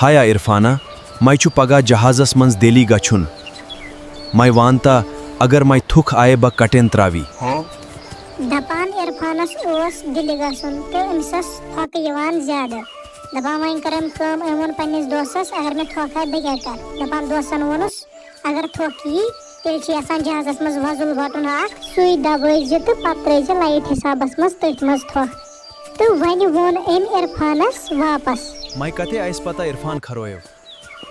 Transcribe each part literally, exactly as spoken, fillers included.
ہایا عرفانہ، مے چھُ پگاہ جہازس منٛز دہلی گژھُن۔ مے وانتا، اگر مے تھُکھ آیہِ بہ کٹین تراوی۔ دپان عرفانس اوس دِلہِ گژھُن تہٕ أمِس ٲس تھۄکہٕ یِوان زیادٕ۔ دپان وۄنۍ کٔر أمۍ کٲم، أمۍ ووٚن پننِس دوستس، اگر مےٚ تھۄکھ آیہِ بہٕ کیٛاہ کرٕ؟ دپان دوستن ووٚنُس، اگر تھۄکھ یی تیٚلہِ چھِ آسان جہازس منٛز وۄزُل بٹُن اکھ، سُے دبٲوزِ تہٕ پتہٕ ترٲوزِ لایٹ حسابس منٛز تٔتھۍ منٛز تھۄکھ۔ تہٕ وۄنۍ ووٚن أمۍ عرفانس واپس۔ مے کتھے آسہِ پتہ عرفان خرٲیو۔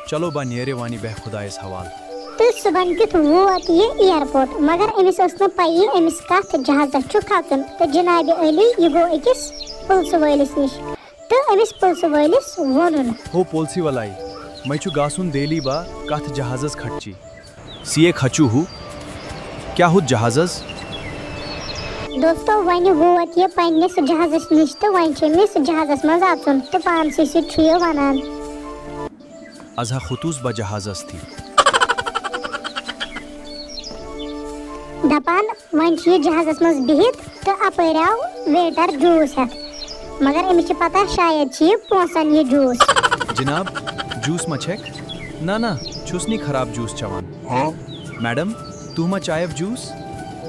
چلو با نیرِ وانی بیہہ خدایس حوالہٕ۔ تہٕ صُبحن کیُتھ ووت یہِ ایئرپورٹ، مگر أمِس ٲس نہٕ پَیی أمِس کَتھ جہازس چھُ کھژُن۔ تہٕ جناب علی، یہِ گوٚو أکِس پُلسہٕ وٲلِس نِش۔ تہٕ أمِس پُلسہٕ وٲلِس ووٚنُن۔ ہو پُلسہٕ والایہِ، مے چھُ گژھُن دہلی، با کَتھ جہازس کھٹچی؟ سی اے کھچو ہو؟ کیا ہُتھ جہازس؟ دوستو، وۄنۍ ووت یہِ پننِس جہازس نِش تہٕ وۄنۍ چھِ أمِس جہازس منٛز اژُن تہٕ پانسٕے سۭتۍ چھُ یہِ ونان۔ از ہا کھوٚتُس بہٕ جہازس تھی۔ دپان وۄنۍ چھُ یہِ جہازس منٛز بِہِتھ تہٕ اپٲرۍ آو ویٹر جوٗس ہٮ۪تھ، مگر أمِس چھِ پتہ شاید چھِ یہِ پونٛسن یہِ جوٗس۔ جناب، جوٗس ما چھکھ؟ نہ نہ، چھُس نہٕ خراب جوٗس چٮ۪وان۔ میڈم، تُہۍ ما چایو جوٗس؟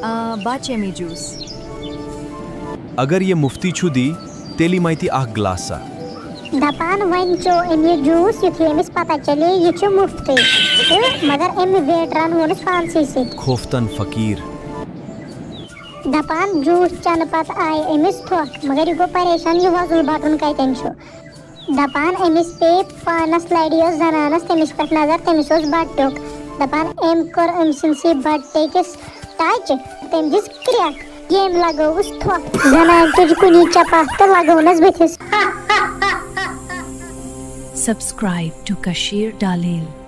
آ، بہٕ چیمی جوٗس۔ اگر یہِ مُفتی چھُ دی، تیٚلہِ مَتہِ اکھ گلاسا۔ دپان وۄنۍ چیوٚو أمۍ یہِ جوٗس، یُتھُے أمِس پتہ چلے یہِ چھُ مُفتٕے۔ تہٕ مگر أمۍ ویٹرن ووٚنُس پانسٕے سۭتۍ۔ کھوفتن فقیٖر۔ دپان جوٗس چٮ۪نہٕ پتہٕ آیہِ أمِس تھۄکھ، مگر یہِ گوٚو پریشان، یہِ وۄزُل بٹُن کتٮ۪ن چھُ؟ دپان أمِس پیٚیہِ پانس لرِ یۄس زنان ٲس تٔمِس پٮ۪ٹھ نظر، تٔمِس اوس بٹہٕ ٹیوٚک۔ دپان أمۍ کوٚر أمۍ سٕنٛدسٕے بٹہٕ ٹیٚکِس ٹچ، تٔمۍ دِژ کرٛٮ۪کھ، ییٚمۍ لگٲوٕس تھۄکھ۔ زنانہِ تُج کُنی چپاتھ تہٕ لگٲونس بٕتھِس۔ Subscribe to Kashir Dalil.